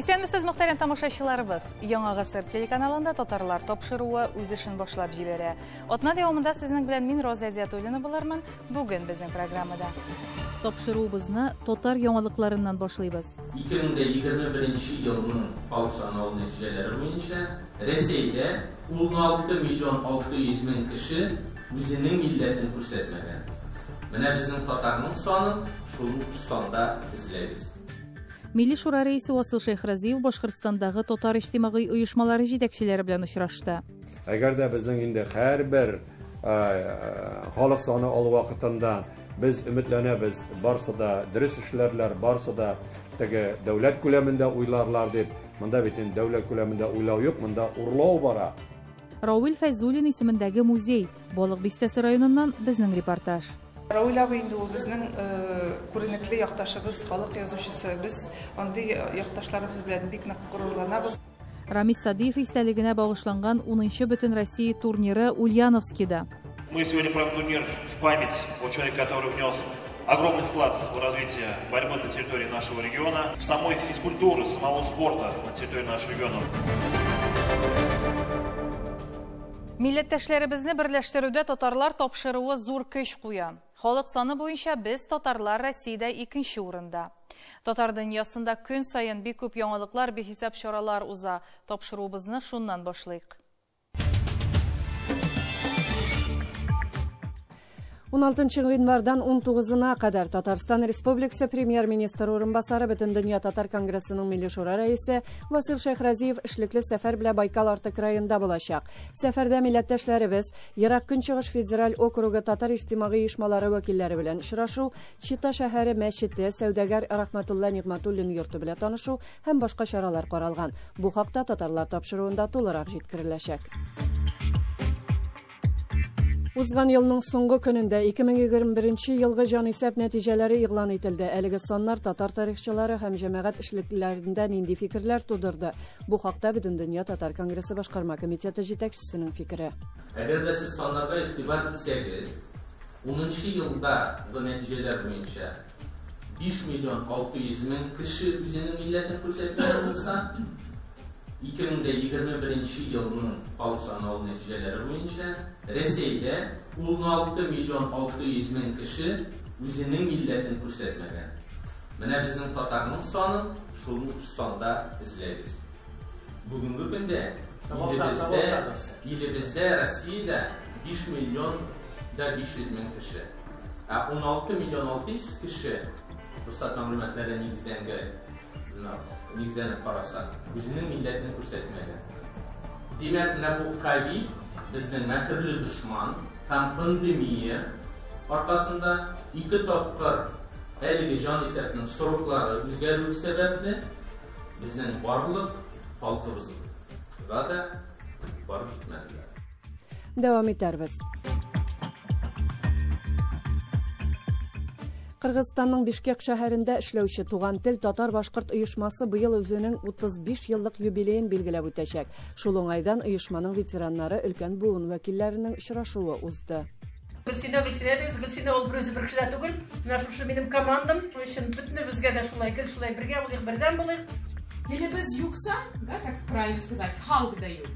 Исәнмесез, мөхтәрәм тамашачыларыбыз. Яңа гасыр телеканалында татарлар тапшыруы үз эшен башлап җибәрә. Атна дәвамында сезнең белән мин Роза Әдиатуллина булырмын. Бүген безнең программада. Тапшыруыбызны татар яңалыкларыннан башлыйбыз. 2021 елның халык саны алу нәтиҗәләре буенча Рәсәйдә 16 миллион 600 мең кеше үзенең милләтен күрсәтмәгән. Менә безнең татарның санын шул санда эзләгез. Милли Шура рәисе Васил Шәйхразиев Башкортстандагы татар иҗтимагый оешмалары җитәкчеләре белән очрашты. Әгәр дә безнең инде һәрбер халык саны алу вакытында без өметләнәбез, барсы да дөрес эшләрләр, барсы да теге дәүләт күләмендә уйларлар дип. Монда бит инде дәүләт күләмендә уйлау юк, монда урлау бара. Равил Фәйзуллин исемендәге музей, Балык Бистәсе районыннан безнең репортаж. Равил абый инде ул безнең күренекле якташыбыз, халык язучысы. Без андый якташларыбыз белән бик нык горурланабыз. Рамис Садиев истәлегенә багышланган 10нчы Бөтенроссия турниры Ульяновскида. Мы сегодня проводим турнир в память о человеке, который внес огромный вклад в развитие борьбы на территории нашего региона, в самой физкультуры, самого спорта на территории нашего региона. Милләттәшләребезне берләштерүдә татарлар тапшыруы зур көч куя. Халык саны буенча без татарлар Россиядә икенче урында. Татар дөньясында көн саен бик күп яңалыклар, бихисап чаралар уза. Тапшыруыбызны шуннан башлыйк. 16 гыйнвардан 19-на кадәр Татарстан Республикасы премьер-министры урынбасары Бөтендөнья татар конгрессының Милли Шура рәисе Васил Шәйхразиев эшлекле сәфәр белән Байкал арты краенда булачак. Сәфәрдә милләттәшләребез Ерак Көнчыгыш федераль округы татар иҗтимагый оешмалары вәкилләре белән очрашу, Чита шәһәре мәчете, сәүдәгәр Рахматулла Нигъмәтуллин йорты белән танышу һәм башка чаралар каралган. Бу хакта татарлар тапшыруында тулырак җиткереләчәк. Узган елның соңгы көнендә 2021 елгы җанисәп нәтиҗәләре игълан ителде. Әлеге саннар татар тарихчылары һәм җәмәгать эшлеклеләрендә нинди фикерләр тудырды? Бу хакта Бөтендөнья татар конгрессы башкарма комитеты җитәкчесенең фикере. Әгәр дә сез саннарга игътибар итсәгез, 10 елдагы нәтиҗәләр буенча 5 миллион 600 мең кеше үзенең милләтен күрсәтмәгән булса, 2021 елның халык саны алу нәтиҗәләре буенча Рәсәйдә 16 миллион 600 мең кеше үзенең милләтен күрсәтмәгән. Менә безнең татарның санын шул санда эзләгез. Бүгенге көндә илебездә, Россиядә 5 миллион да 500 мең кеше. Ә 16 миллион 600 кеше Росстат мәгълүматлары нигезләнеп караса, үзенең милләтен күрсәтмәгән. Димәк, менә бу ковид безнең мәкерле дошман һәм пандемия аркасында ике тапкыр әлеге җанисәпнең сроклары үзгәрү сәбәпле безнең барлык халкыбызга да барып җитмәделәр. Дәвам итәрбез. Кыргызстанның Бишкек шәһәрендә эшләүче Туган тел татар-башкорт оешмасы быел үзенең 35 еллык юбилеен билгеләп үтәчәк. Шул уңайдан оешманың ветераннары өлкән буын вәкилләренең очрашуы узды. Гөлсинә, Гөлсинә дибез. Гөлсинә ул берүзе бер кеше дә түгел. Менә шушы минем командам. Шуның өчен бөтенебезгә дә шулай гел шулай бергә булыйк, бердәм булыйк. Телебез юкса, да, как правильно сказать, халык да юк.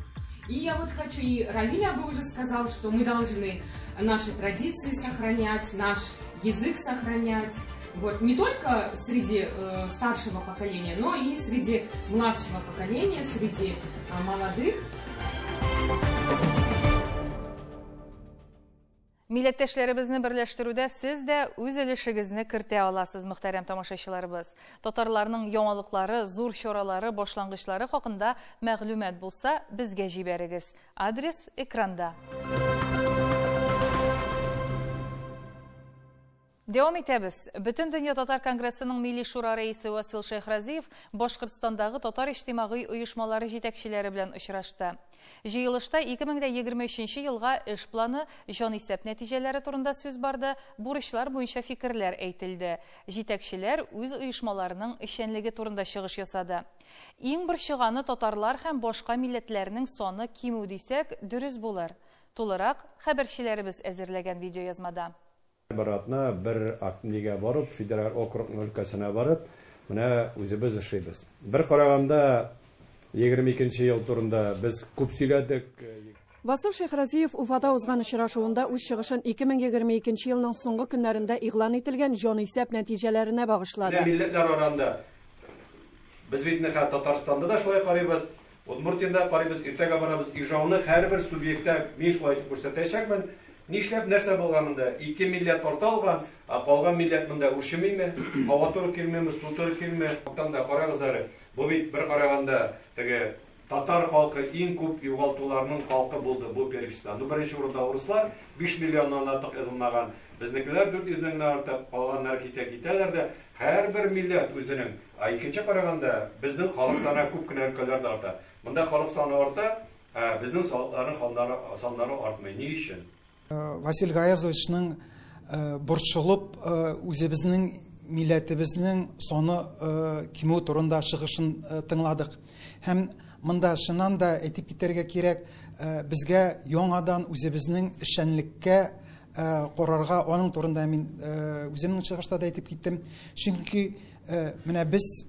И я вот хочу, и Равиль абый уже сказал, что мы должны наши традиции сохранять, наш язык сохранять. Вот, не только среди старшего поколения, но и среди младшего поколения, среди молодых. Милләттәшләребезне берләштерүдә сез дә үз өлешегезне кертә аласыз, мөхтәрәм тамашачыларыбыз. Татарларның яңалыклары, зур чаралары, башлангычлары хакында мәгълүмат булса, безгә җибәрегез. Адрес экранда. Дәвам итәбез. Бөтендөнья татар конгрессының Милли Шура рәисе Васил Шәйхразиев Башкортстандагы татар иҗтимагый оешмалары җитәкчеләре белән очрашты. Җыелышта 2023 елга эш планы, җанисәп нәтиҗәләре турында сүз барды, бурычлар буенча фикерләр әйтелде. Җитәкчеләр үз оешмаларының эшчәнлеге турында чыгыш ясады. Иң борчыганы татарлар һәм башка милләтләрнең саны кимү дисәк, дөрес булыр. Тулырак хәбәрчеләребез әзерләгән видеоязмада. Бер атна бер нигә барып, федераль округның өлкәсенә барып, Менә үзебез эшлибез. Бер караганда 22 ел турында без күп сөйләдек. Васил Шәйхразиев Уфада узган очрашуында үз чыгышын 2022 елның соңгы көннәрендә игълан ителгән җанисәп нәтиҗәләренә багышлады. Милләтләр арасында без бит нәхә Татарстанда да шулай карыйбыз, Удмуртиянда карыйбыз, иртәгә барабыз, Ижауны һәрбер субъектта мин шулай итеп күрсәтәчәкмен. Нишләп нәрсә булган монда? 2 милләт арта алган, ә калган милләт монда үрчемиме? Һава туры килмиме, су туры килмиме? Тактан да карагыз әле. Бу бит бер караганда теге татар халкы иң күп югалтуларның халкы булды бу переписьта. Ну, беренче урында урыслар 5 миллионнан артык язылмаган. Безнекеләр 400 меңнән артык, калганнар китә-китәләр дә. Һәрбер милләт үзенең. Ә икенче караганда безнең халык саны күп кенә өлкәләрдә арта. Монда халык саны арта, ә безнең халыкларның саннары артмый. Ни өчен? Васил Гаязовичның борчылып үзебезнең милләтебезнең саны кимү турында чыгышын тыңладык. Һәм монда чыннан да әйтеп китәргә кирәк, безгә яңадан үзебезнең эшчәнлеккә карарга, аның турында мин үземнең чыгышта да әйтеп киттем. Чөнки менә без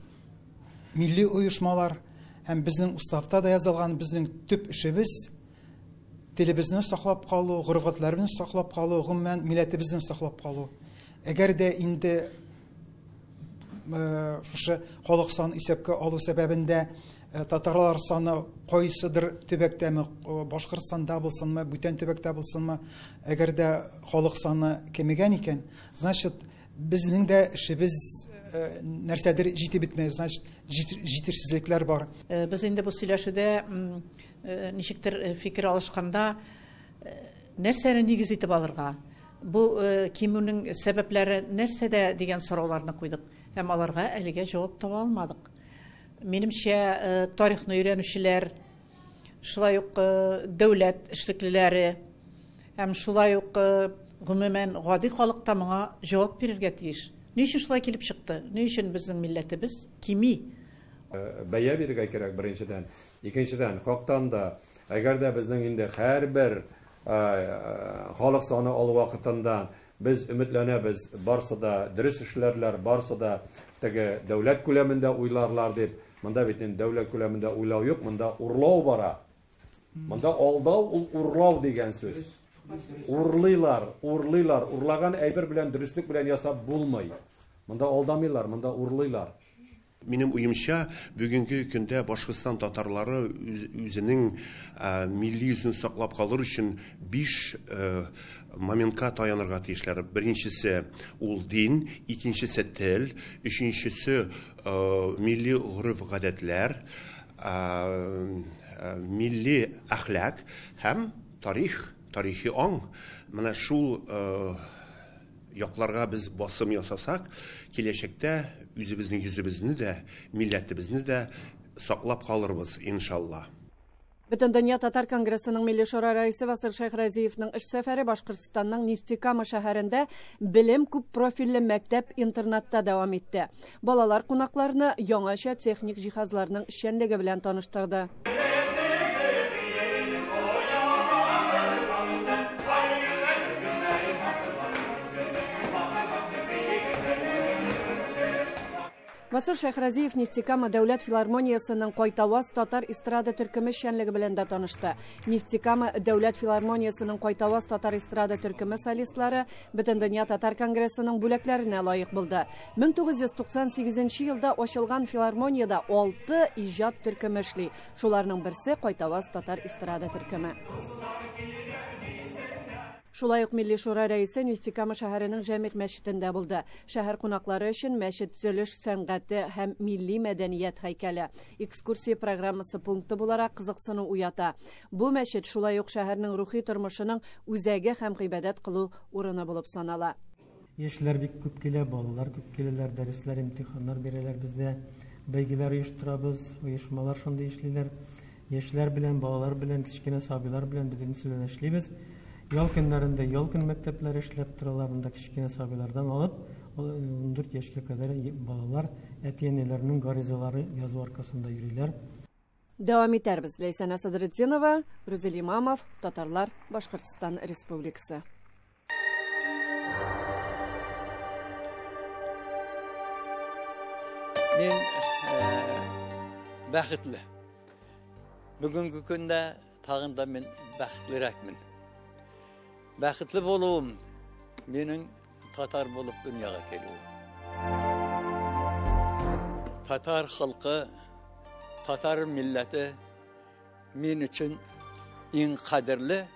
милли оешмалар һәм безнең уставта да язылган безнең төп эшебез телебезне саклап калу, гореф-гадәтләребезне саклап калу, гомумән милләтебезне саклап калу. Әгәр дә инде шушы халык санын исәпкә алу сәбәбендә татарлар саны кайсыдыр төбәктәме, Башкортстанда булсынмы, бүтән төбәктә булсынмы, әгәр дә халык саны кимегән икән, значит, безнең дә эшебез нәрсәдер җитеп бетмәй, значит, җитешсезлекләр бар. Без инде бу сөйләшүдә ничектер фикер алышканда нәрсәне нигез итеп алырга, бу кимүнең сәбәпләре нәрсәдә дигән сорауларны куйдык һәм аларга әлегә җавап таба алмадык. Минемчә, тарихны өйрәнүчеләр, шулай ук дәүләт эшлеклеләре һәм шулай ук гомумән гади халык та моңа җавап бирергә тиеш. Ни өчен шулай килеп чыкты? Ни өчен безнең милләтебез кими? Бәя бирергә кирәк беренчедән. Икенчедән, хактан да, әгәр дә безнең инде һәрбер халык саны алу вакытында без өметләнәбез, барсы да дөрес эшләрләр, барсы да теге дәүләт күләмендә уйларлар дип. Монда бит инде дәүләт күләмендә уйлау юк, монда урлау бара. Монда алдау ул урлау дигән сүз. Урлыйлар, урлыйлар, урлаган әйбер белән дөреслек белән ясап булмый. Монда алдамыйлар, монда урлыйлар. Минем уемча, бүгенге көндә Башкортстан татарлары үзенең милли йөзен саклап калыр өчен 5 моментка таянырга тиешләр. Беренчесе ул дин, икенчесе тел, өченчесе милли гореф-гадәтләр, милли әхлак һәм тарих, тарихи аң. Менә шул якларга без басым ясасак, киләчәктә үзебезнең йөзебезне дә, милләтебезне дә саклап калырбыз, иншалла. Бөтендөнья татар конгрессының Милли шура рәисе Васил Шәйхразиевның эш сәфәре Башкортстанның Нефтекама шәһәрендә белем күп профильле мәктәп-интернатта дәвам итте. Балалар кунакларны яңача техник җиһазларның эшчәнлеге белән таныштырды. Васил Шәйхразиев Нефтекама дәүләт филармониясының Кайтаваз татар эстрада төркеме эшчәнлеге белән дә танышты. Нефтекама дәүләт филармониясының Кайтаваз татар эстрада төркеме солистлары Бөтендөнья татар конгрессының бүләкләренә лаек булды. 1998 елда ачылган филармониядә 6 иҗат төркеме эшли. Шуларның берсе Кайтаваз татар эстрада төркеме. Шулай ук Милли шура рәисе Нефтекама шәһәренең Җәмигъ мәчетендә булды. Шәһәр кунаклары өчен мәчет төзелеш сәнгате һәм милли мәдәният һәйкәле экскурсия программасы пункты буларак кызыксыну уята. Бу мәчет шулай ук шәһәрнең рухи тормышының үзәге һәм гыйбадәт кылу урыны булып санала. Яшьләр бик күп килә, балалар күп киләләр, дәресләр, имтиханнар бирәләр бездә. Бәйгеләр оештырабыз, оешмалар шундый эшлиләр. Яшьләр белән, балалар белән, кечкенә сабыйлар белән бөтенесе белән эшлибез. Ял көннәрендә ял көн мәктәпләре эшләп торалар, монда кечкенә сабыйлардан алып 14 яшькә кадәр балалар әти-әниләренең гаризалары язу аркасында йөриләр. Дәвам итәрбез. Ләйсәнә Садретдинова, Рүзел Имамов, Татарлар, Башкортстан Республикасы. Мин бәхетле. Бүгенге көндә тагын да мин бәхетлерәкмен. Бәхетле булуым минем татар булып дөньяга килүем. Татар халкы, татар милләте мин өчен иң кадерле,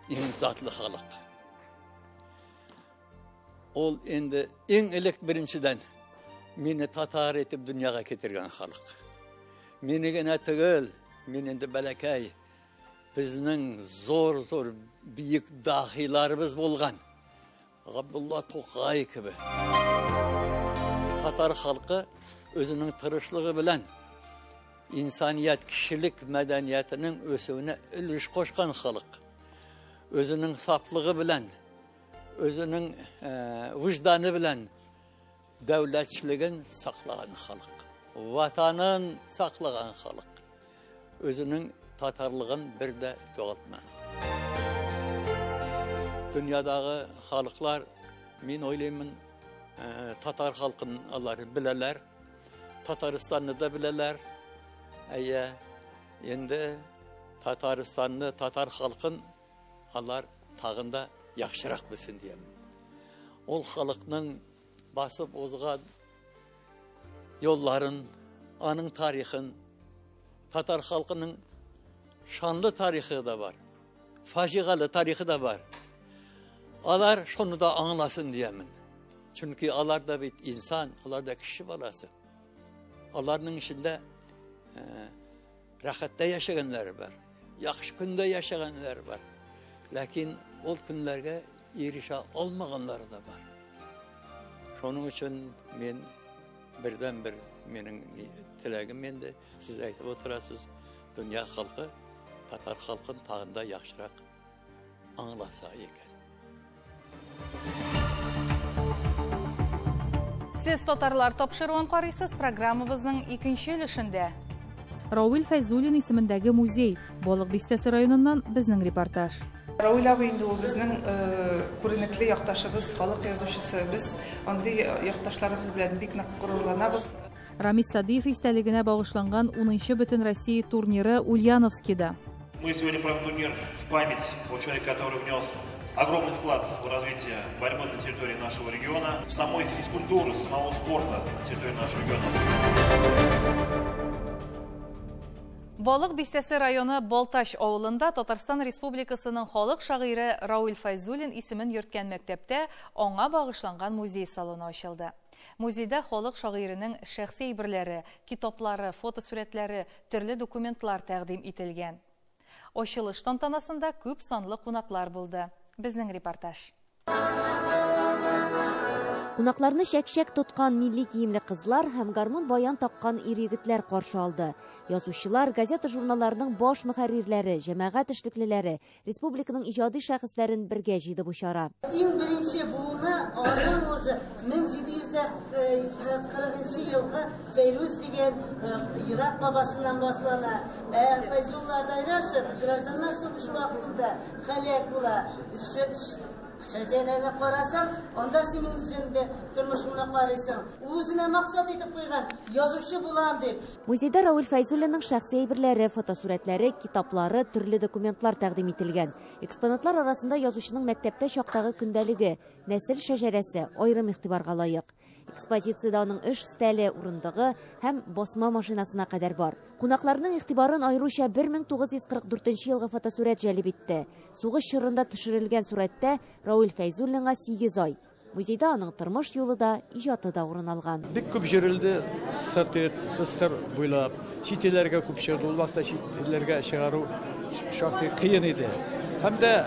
иң затлы халык. Ул инде иң элек беренчедән мине татар итеп дөньяга китергән халык. Мине генә түгел, мин инде бәләкәй, безнең зур-зур бөек даһиларыбыз булган Габдулла Тукай кебек. Татар халкы үзенең тырышлыгы белән инсаният, кешелек мәдәниятенең үсүенә өлеш кошкан халык. Үзенең сафлыгы белән, үзенең вөҗданы белән дәүләтчелеген саклаган халык, ватанын саклаган халык. Үзенең татарлыгын бер дә югалтмаган. Дөньядагы халыклар, мин уйлыймын, татар халкын алар беләләр, Татарстанны да беләләр. Әйе, инде Татарстанны, татар халкын алар тагын да яхшырак белсен диям. Ул халыкның басып узган юлларын, аның тарихын, татар халкының шанлы тарихы да бар, фаҗигале тарихы да бар. Алар шуны да аңласын диямен. Чөнки алар да бит инсан, алар да кеше баласы. Аларның эчендә рәхәттә яшәгәннәре бар, яхшы көндә яшәгәннәре бар. Ләкин ул көннәргә ирешә алмаганнары да бар. Шуның өчен мин бердән-бер минем теләгем инде, сез әйтеп утырасыз, дөнья халкы татар халкын тагын да яхшырак аңласа икән. Сез татарлар тапшыруын карыйсыз программабызның икенче өлешендә. Равил Фәйзуллин исемендәге музей, Балык Бистәсе районыннан безнең репортаж. Равил абый инде ул безнең күренекле якташыбыз, халык язучысы. Без андый якташларыбыз белән бик нык горурланабыз. Рамис Садыев истәлегенә багышланган 10нчы Бөтенроссия турниры Ульяновскида. Мы сегодня проводим турнир в память о человеке, который внес огромный вклад в развитие борьбы на территории нашего региона, в самой физкультуры, самого спорта на территории нашего региона. Балык Бистәсе районы Балтач авылында Татарстан Республикасының халык шагыйре Равил Фәйзуллин исемен йөрткән мәктәптә аңа багышланган музей салоны ачылды. Музейда халык шагыйренең шәхси әйберләре, китаплары, фотосурәтләре, төрле документлар тәкъдим ителгән. Ачылыш тантанасында күп санлы кунаклар булды. Безнең репортаж. Кунакларны чәк-чәк тоткан милли киемле кызлар һәм гармун баян таккан ир-егетләр каршы алды. Язучылар, газета-журналларның баш мөхәррирләре, җәмәгать эшлеклеләре, республиканың иҗади шәхесләрен бергә җыйды бу чара. Иң беренче буыны аның уже 1740 елгы Фәйрүз дигән ерак бабасыннан башлана. Фәйзулла Дайрашев гражданнар сугышы вакытында һәлак була. Шәҗәрәне карасаң, анда синең үзеңдә тормышыңны карыйсың. Ул үзенә максат итеп куйган, язучы булам дип. Музейда Равил Фәйзуллинның шәхси әйберләре, фотосурәтләре, китаплары, төрле документлар тәкъдим ителгән. Экспонатлар арасында язучының мәктәптә чактагы көндәлеге, нәсел шәҗәрәсе аерым игътибарга лаек. Экспозициядә аның эш өстәле, урындыгы һәм басма машинасына кадәр бар. Кунакларның игътибарын аеруча 1944 елгы фотосурәт җәлеп итте. Сугыш чорында төшерелгән сурәттә Равил Фәйзуллинга 8 ай. Музейда аның тормыш юлы да, иҗаты да урын алган. Бик күп җөрелде СССР буйлап, чит илләргә күп чыгды. Ул вакытта чит илләргә чыгару шактый кыен иде. Һәм дә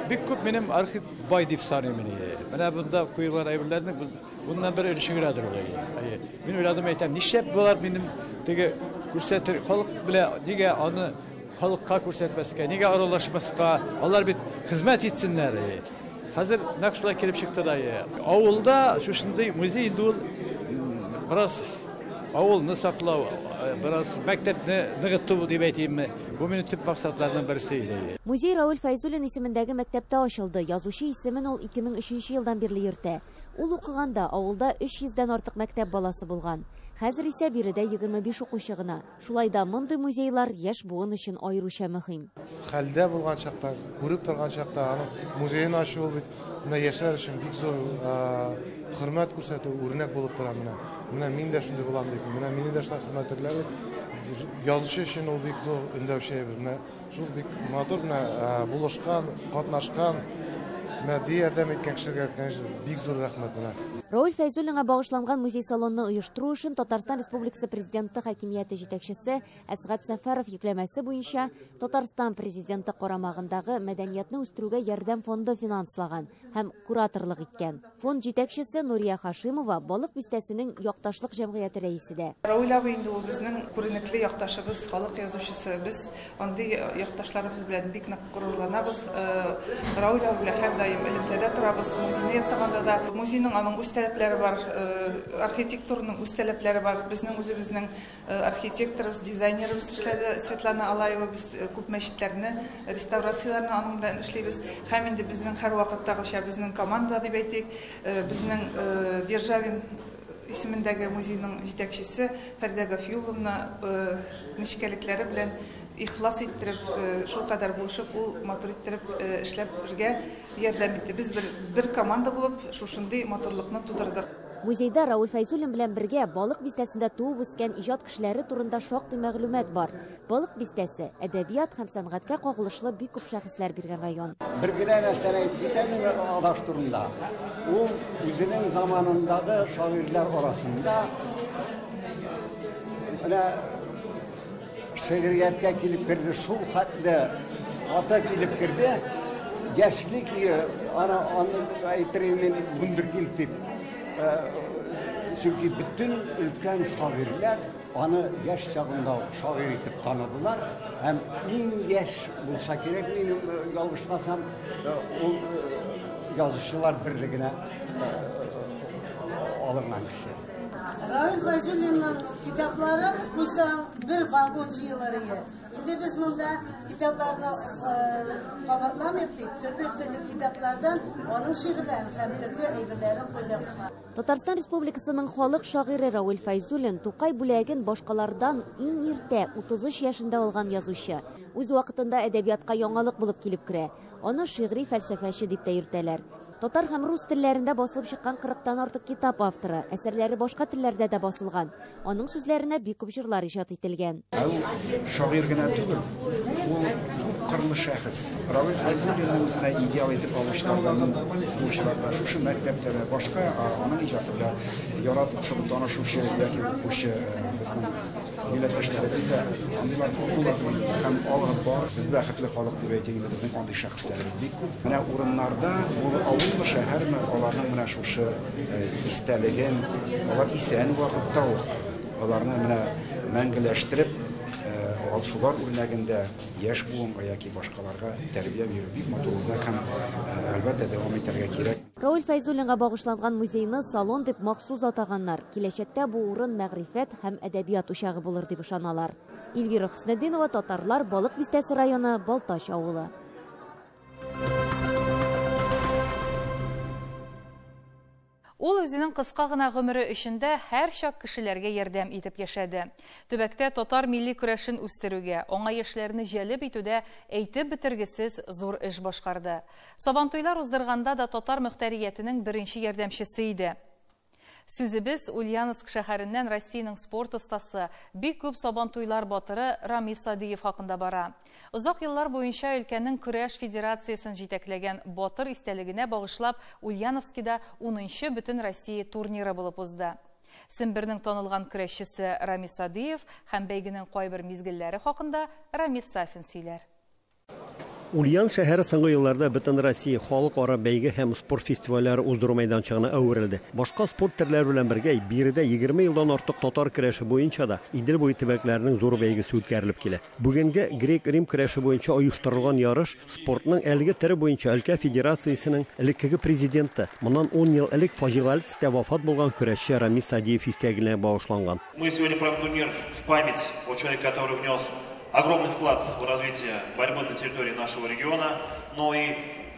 бик күп минем архив бай дип саныйм мин. Менә бунда куелган әйберләрнең bundan bir өлеше генәдер ул. Мин уйладым, әйтәм, нишләп болар минем теге күрсәтер халык белән нигә аны халыкка күрсәтмәскә, нигә аралашмаска? Алар бит хезмәт итсеннәр. Хәзер нәкъ шулай килеп чыкты да. Авылда шушындый музей инде ул бераз авылны саклау, бераз мәктәпне ныгыту дип әйтимме? Бу минем төп максатларның берсе иде. Музей Равил Фәйзуллин исемендәге мәктәптә ачылды. Язучы исемен ул 2003 елдан бирле йөртә. Ул укыганда авылда 300 дән артык мәктәп баласы булган. Хәзер исә биредә 25 укучы гына. Шулай да мондый музейлар яшь буын өчен аеруча мөһим. Хәлдә булган чакта, күреп торган чакта аның музеен ачу ул бит менә яшьләр өчен бик зур хөрмәт күрсәтү, үрнәк булып тора менә. Менә мин дә шундый булам дип, менә мине дә шулай хөрмәт итәрләр дип. Язучы өчен ул бик зур өндәүче әйбер. Менә шул бик матур менә булышкан, катнашкан, матди ярдәм иткән кешеләргә, конечно, бик зур рәхмәт менә. Равил Фәйзуллинга багышланган музей-салонны оештыру эшен Татарстан Республикасы Президенты хакимияте җитәкчесе Әсгать Сәфәров йөкләмәсе буенча Татарстан Президенты карамагындагы Мәдәниятне үстерүгә ярдәм фонды финанслаган һәм кураторлык иткән. Фонд җитәкчесе Нурия Хашимова Балык бистәсенең якташлык җәмгыяте рәисе дә. Равил абый инде ул безнең күренекле якташыбыз, халык язучысы. Без андый якташларыбыз белән бик нык горурланабыз. Равил абый белән һәрдаим элемтәдә торабыз. Музейны ясаганда да музейның аның үз таләпләре бар, архитектурның үз таләпләре бар. Безнең үзебезнең архитекторыбыз, дизайнерыбыз эшләде, Светлана Алаева. Без күп мәчетләрне, реставрацияләрне аның белән эшлибез. Һәм инде безнең һәрвакыттагыча безнең команда дип әйтик, безнең Державин исемендәге музейның җитәкчесе Фәридә Гафиулловна нечкәлекләре белән ихлас иттереп, шулкадәр булышып, ул матур иттереп эшләп бергә ярдәм итте. Без бер команда булып шушындый матурлыкны тудырдык. Музейда Равил Фәйзуллин белән бергә Балык бистәсендә туып үскән иҗат кешеләре турында шактый мәгълүмат бар. Балык бистәсе әдәбият һәм сәнгатькә кагылышлы бик күп шәхесләр биргән район. Бер генә нәрсәне әйтеп китәм мин адаш турында. Ул үзенең заманындагы шагыйрьләр арасында менә шигърияткә килеп керде, шул хәтле ата килеп керде. Яшьлек аны әйтер идем вундеркинд дип. Чөнки бөтен өлкән шагыйрьләр аны яшь чагында ук шагыйрь итеп таныдылар. Һәм иң яшь булса кирәк, мин ялгышмасам, ул язучылар берлегенә алынган кеше. Равил Фәйзуллинның китаплары куйсаң бер вагон җыелыр иде. Инде без монда китапларны кабатламыйк дип, төрле-төрле китаплардан аның шигырьләрен һәм төрле әйберләрен куйдык. Татарстан Республикасының халык шагыйре Равил Фәйзуллин Тукай бүләген башкалардан иң иртә 33 яшендә алган язучы. Үз вакытында әдәбиятка яңалык булып килеп керә. Аны шигъри фәлсәфәче дип тә йөртәләр. Татар һәм рус телләрендә басылып чыккан 40-тан артык китап авторы, әсәрләре башка телләрдә дә басылган. Аның сүзләренә бик күп җырлар иҗат ителгән. Ул шагыйрь генә түгел, ул күпкырлы шәхес. Равил Фәйзуллинның үзенә идеал итеп алучылардан, укучыларда шушы мәктәптә дә башка аның иҗаты белән яратып шуны танышучы яки укучы безнең милләттәшләребез дә андыйлар күп булыр һәм алар бар. Без бәхетле халык дип әйтик инде, безнең андый шәхесләребез бик күп. Менә урыннарда ул авылмы, шәһәрме, аларның менә шушы истәлеген, алар исән вакытта ук аларны менә мәңгеләштереп, шулар үрнәгендә яшь буынга яки башкаларга тәрбия бирү бик матур үрнәк һәм әлбәттә дәвам итәргә кирәк. Равил Фәйзуллинга багышланган музейны салон дип махсус атаганнар. Киләчәктә бу урын мәгърифәт һәм әдәбият учагы булыр дип ышаналар. Эльвира Хөснетдинова, Татарлар, Балык бистәсе районы, Балтач авылы. Ул үзенең кыска гына гомере эчендә һәр чак кешеләргә ярдәм итеп яшәде. Төбәктә татар милли көрәшен үстерүгә, аңа яшьләрне җәлеп итүдә әйтеп бетергесез зур эш башкарды. Сабантуйлар уздырганда да татар мөхтәриятенең беренче ярдәмчесе иде. Сүзебез Ульяновск шәһәреннән Россиянең спорт остасы, бик күп сабантуйлар батыры Рамис Садиев хакында бара. Озак еллар буенча өлкәнең көрәш федерациясен җитәкләгән батыр истәлегенә багышлап Ульяновскида 10нчы бөтен Россия турниры булып узды. Сембернең танылган көрәшчесе Рамис Садиев һәм бәйгенең кайбер мизгелләре хакында Рамис Сафин сөйләр. Ульян шәһәре соңгы елларда бөтен Россия халыкара бәйге һәм спорт фестивальләре уздыру мәйданчыгына әверелде. Башка спорт төрләре белән бергә биредә 20 елдан артык татар көрәше буенча да Идел буе төбәкләренең зур бәйгесе үткәрелеп килә. Бүгенге грек-рим көрәше буенча оештырылган ярыш спортның әлеге төре буенча өлкә федерациясенең элеккеге президенты, моннан 10 ел элек фаҗигале төстә вафат булган көрәшче Рамис Садиев истәлегенә багышланган. Мы сегодня проводим турнир в память о человеке, который внес огромный вклад в развитие борьбы на территории нашего региона, но и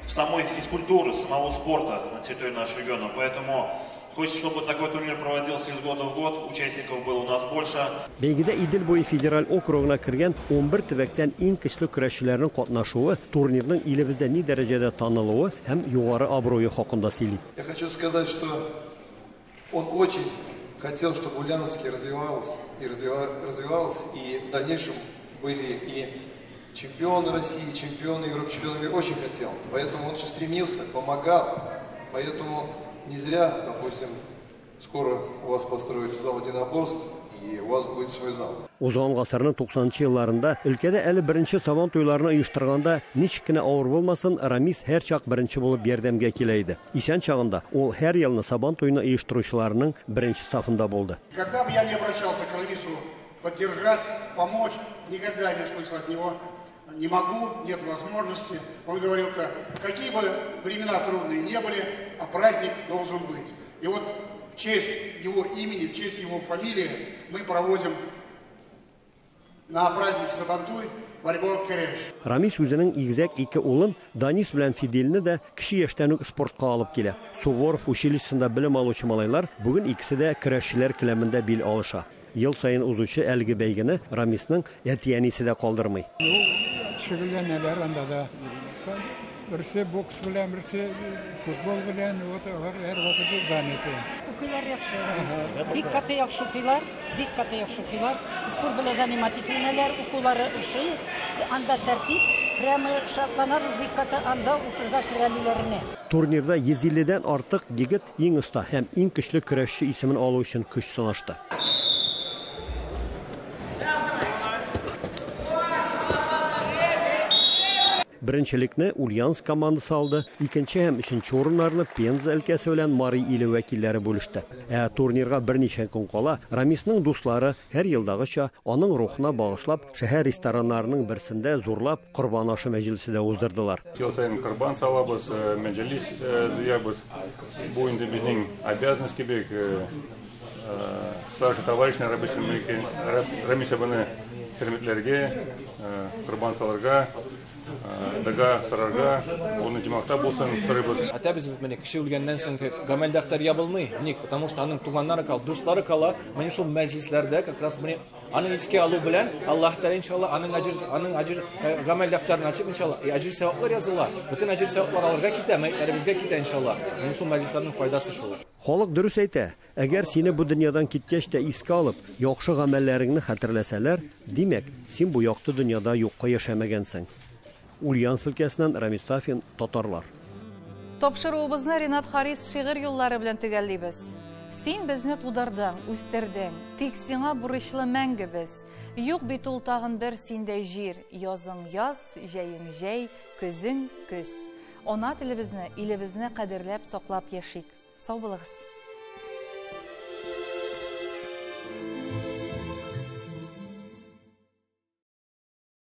в самой физкультуры, самого спорта на территории нашего региона. Поэтому хочется, чтобы такой турнир проводился из года в год, участников было у нас больше. Бәйгедә Идел буе федераль округына кергән 11 төбәктән иң көчле көрәшчеләрнең катнашуы турнирның илебездә ни дәрәҗәдә танылуы һәм югары абруе хакында сөйли. Я хочу сказать, что он очень хотел, чтобы Ульяновский развивался и развивался, и в дальнейшем были и чемпионы России, чемпионы Европы, чемпионы мира. Очень хотел. Поэтому он очень стремился, помогал. Поэтому не зря, допустим, скоро у вас построится зал единоборств, и у вас будет свой зал. Узган гасырның 90 елларында өлкәдә әле беренче Сабан туйларын оештырганда ничек кенә авыр булмасын, Рамис һәрчак беренче булып ярдәмгә килә иде. Исән чагында ул һәр елны Сабан туйны оештыручыларның беренче сафында булды. Когда бы я не обращался к Рамису поддержать, помочь, никогда не слышал от него: не могу, нет возможности. Он говорил так: какие бы времена трудные не были, а праздник должен быть. И вот в честь его имени, в честь его фамилии мы проводим на праздник Сабантуй борьбу кереш. Рамис үзенең игезәк ике улын Данис белән Фиделне дә кече яшьтән үк спортка алып килә. Суворов училищесында белем алучы малайлар бүген икесе дә көрәшчеләр келәмендә бил алыша. Ел саен узучы әлеге бәйгене Рамисның әти-әнисе дә калдырмый. Шөгыльләнәләр анда да. Берсе бокс белән, берсе футбол белән, вот алар һәрвакыт заняты. Укыйлар яхшы. Бик каты яхшы укыйлар, бик каты яхшы укыйлар. Спорт белән занимать ителәләр, укулары ошый, анда тәртип, прямо шатланабыз бик каты анда укырга керәлүләренә. Турнирда 150-дән артык егет иң оста һәм иң көчле көрәшче исемен алу өчен көч сынашты. Беренчелекне Ульяновск командасы алды, икенче һәм өченче урыннарны Пенза өлкәсе белән Мари иле вәкилләре бүлеште. Ә турнирга берничә көн кала Рамисның дуслары һәр елдагыча аның рухына багышлап шәһәр рестораннарының берсендә зурлап корбан ашы мәҗлесе дә уздырдылар. Ел саен корбан салабыз, мәҗлес җыябыз. Бу инде безнең обязанность кебек, старший товарищ Рамис абыны хөрмәтләргә, корбан салырга, дога сорарга, аны җомакта булсын сорыйбыз. Әтәбез бит менә кеше үлгәннән соң гамәл дәфтәр ябылмый. Ник? Потому что аның туганнары кала, дуслары кала. Менә шул мәҗлесләрдә как раз менә аның искә алу белән Аллаһ Тәгалә иншалла аның әҗер, аның әҗер гамәл дәфтәрен ачып иншалла, әҗер саваплар языла. Бөтен әҗер саваплар аларга китә, мәетләребезгә китә иншалла. Менә шул мәҗлесләрнең файдасы шул. Халык дөрес әйтә, әгәр сине бу дөньядан киткәч тә искә алып, яхшы гамәлләреңне хәтерләсәләр, димәк, син бу якты дөньяда юкка яшәмәгәнсең. Ульяновск өлкәсеннән Рамис Сафин, Татарлар. Тапшыруыбызны Ринат Харис шигырь юллары белән төгәллибез. Син безне тудырдың, үстердең, тик сиңа бурычлы мәңге без. Юк бит ул тагын бер синдәй җир, язың яз, җәең җәй, көзең көз. Ана телебезне, илебезне кадерләп саклап яшик. Сау булыгыз.